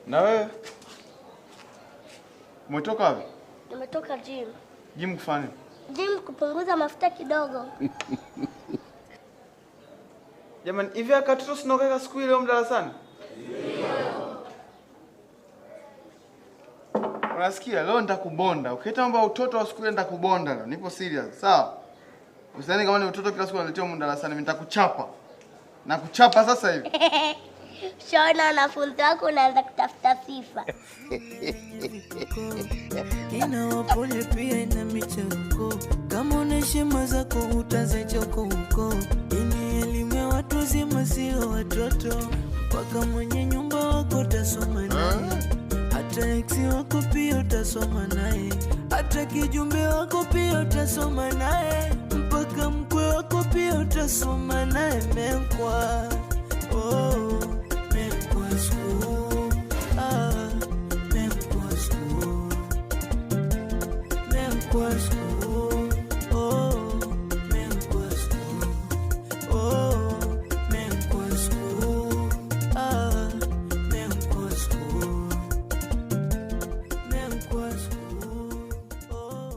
Na wewe? Umetoka wapi? Nimetoka gym. Gym kufanya nini? Gym kupunguza mafuta kidogo. Jamani, hivi akatoto sinaokeka siku ile darasani? Unasikia? Leo nitakubonda. Ukileta mambo ya utoto wa siku ile nitakubonda leo. Nipo serious. Sawa? Usidhani kama ni utoto kila siku unaletea humu darasani, mimi nitakuchapa. Nakuchapa sasa hivi. Shona wanafunzi wako unaanza kutafuta sifa. Ina wapole pia ina michepuko. Kama una heshima zako utazichoka huko. Ini elimu ya watu wazima sio watoto. Mpaka mwenye nyumba wako utasoma naye, hata ex wako pia utasoma naye, hata kijumbe wako pia utasoma naye, mpaka mkwe wako pia utasoma naye. Mekwa, oh, Mekwa school, ah, Mekwa school, Mekwa school, oh, Mekwa school, oh, Mekwa school, ah, Mekwa school, Mekwa school, oh.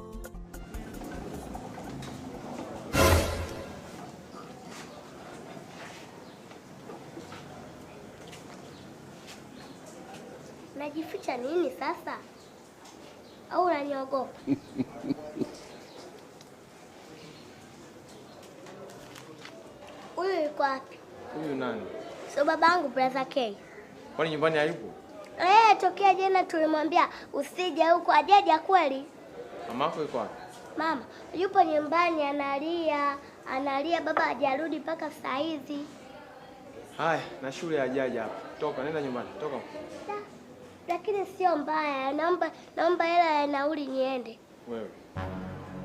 Najificha nini sasa? Au unaniogopa? Huyu yuko wapi? Huyu nani? So babangu brother K. Kwani nyumbani hayupo? Tokea jana tulimwambia usije huko, ajaja kweli? Mamako yuko wapi? Mama yupo nyumbani analia, analia baba hajarudi mpaka saa hizi. Haya, na shule hajaja hapa. Toka, nenda nyumbani. Toka. Da, lakini sio mbaya, naomba hela ya nauli niende. Wewe.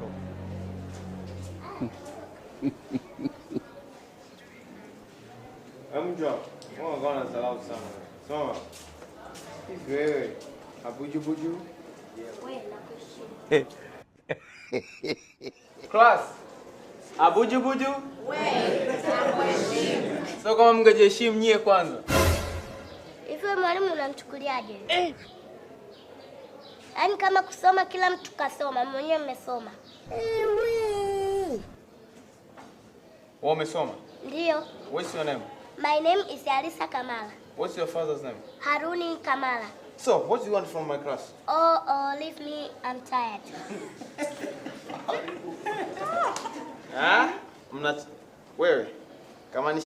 Toka. Mjua, mbona unakuwa unadharau sana wewe? Soma. Hivi wewe, abujubuju? Wewe nakuheshimu. Class. Abujubuju? Wewe nakuheshimu. Sio kama mngejiheshimu nyie kwanza. Hivi wewe mwalimu unamchukuliaje? Yaani kama kusoma kila mtu kasoma, mwenyewe mmesoma. Wewe umesoma? Ndio. What's your name? My name is Alisa Kamala. What's your father's name? Haruni Kamala. So, what do you want from my class? Oh, leave me, I'm tired. Ah? Mna wewe kama ni